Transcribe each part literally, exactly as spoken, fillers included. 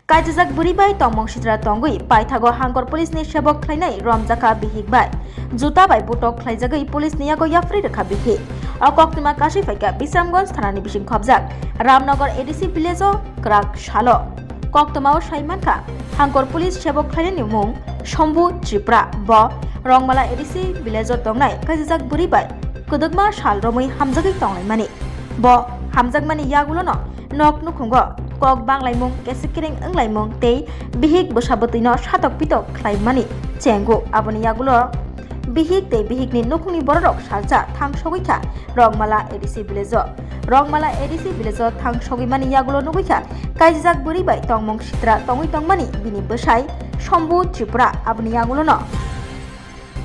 Kaijijak bwrwi bai tongmung sitra tongwi paithago Hangkor police ni sebok khlainai romjakha bihik bai. Juta bai butok khlaijagwi police ni yago yapri rwkha bihik. O koktwma kachi phaikha Bisramganj thana ni bising khobjak Ramnagar A D C village o kwrak salo. Koktwma o sai mankha, Hangkor police sebok khlainai ni mung Shambhu Tripura, bo Rongmala A D C village o tongnai kaijijak bwrwi bai kwdwkma sal romwi hamjagwi tonglaimani. Bo hamjakmani yagulono nok nukhungo kok banglaimung, kesekering wnglaimung tei bihik bwsa bwtwino satok pitok khlaimani chengo. Aboni yagulo bihik tei bihikni nukhungni bororok salsa thang sogwi kha Rongmala A D C village o. Rongmala A D C village o thang sogwi mani yagulo nugwi kha kaijijak bwrwi bai tongmung sitra tongwi tongmani bini bwsai Shambhu Tripura. Aboni yagulono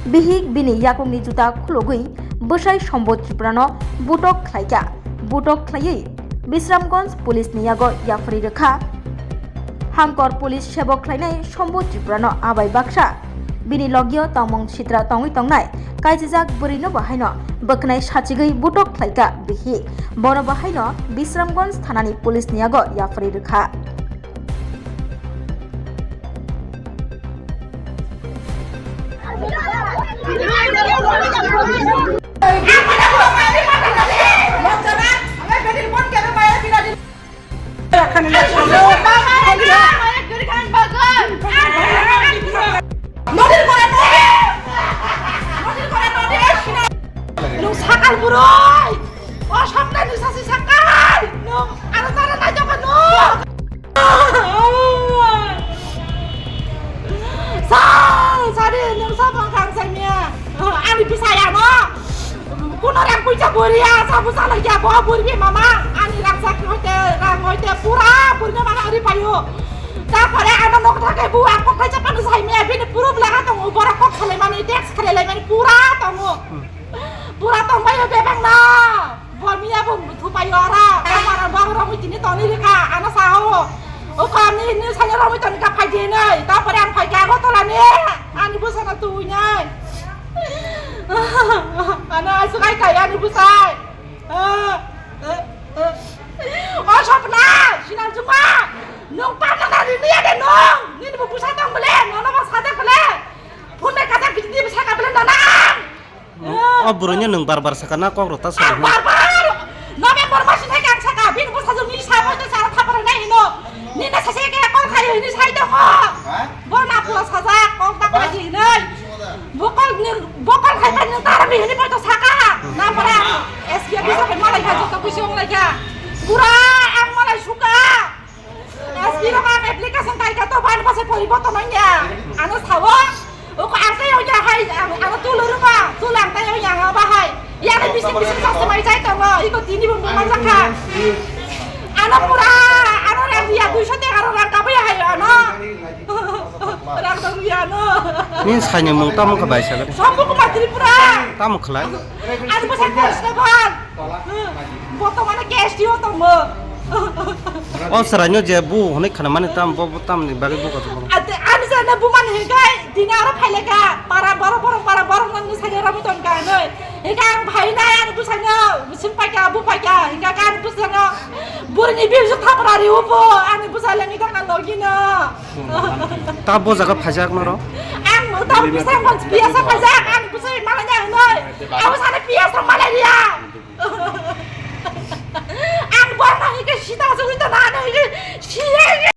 bihik bini yakungni juta khulugwi bwsai Shambhu Tripurano butok khlaikha. Butok khlaiwi Bisramganj police ni yago yapri rwkha. Hangkor police sebok khlainai Shambhu Tripurano abai baksa bini logio tongmung sitra tongwi tongnai kaijijak bwrwino bo haino bwkhnai sachigwi butok khlaikha bihik. Bono bo haino Bisramganj thanani police ni yago yapri rwkha. Nung sakal buroi! O sapnai nung sasi sakal! Nung ano tara nai jokon nung! Sal sari nung sabang kang sanya. Ani pisaya no. Kuno rang puisa buria sabu salai ya bo burbi mama. Ani rang sak hoite rang hoite pura burbi mama ari payo. Tapore ano nok thake bu ang kok khai chapano sai me bini pura belaga tongo borok kok khalai mani text khalai lai mani pura tongo. Pura tongbaio bebak no. Bormia bo thupaio ora. Kamara bang romwi tini toni rikha. Ano sao. O kami ni sanya romwi toni ka phai di nai. Tapore ang phai ka Agartala ni. Ani busa na tu nai. Ano asu kai kai ani busai. O sapna, sinal juma. Nung pamna na rini ya de nung. Nini bo busa tong bele. Nono ma sada bele. Phone kata gidi bisa ka bele nana. O burunya nung bar bar sakana kok rota sa. Bar bar. November mas ni kan saka bin bo sajung ni sa mo te sa thapar na hino. Ni na sase ke kol khai ni sai to mo. Bo na pula saja kok ta koi di nai. Bo kol ni bo kol khai ta ni tar mi ni to saka. Na pare S P bisa pe malai ka jota pusi ong lai ka. Pura ang malai suka. S P rok ang application kai ka to ban basa poriborton ong ya. Ano sawo. O ko ang tai ong ya hai, ang ano tulo rupa, tulang tai ong ya ba hai. Ya na bising bising sa samai jai tongo. Iko tini bo manjakha. Ano pura, ano rang ya duiso te aro rang kabai hai ano. Rang dong ya ano. Ni saini mung tamo ka bai sa. Sombu Kumar Tripura. Tamo khlai. Ani bwsa constable. Bortomane K S D O tongo. O saraino je bu hwnwi khnamani tam bo, bo tamni bagwi bu kotor. Ate ani sana bu man hegai dina aro phaileka para borok borok para borok nang ni sanya ramu ton ka noi. Hegai ang phai nai ani bwsaino sing paika bu paika hegai ani bwsaino burni biu thapra ri upo ani bwsa lengi dang na logino. Ta bo jaga phaijak noro. Ang ta bwsa kon biasa phaijak ani bwsa malanya noi. Abo sana biasa malaria. Ang borno hike sita sugui to na no hike siye.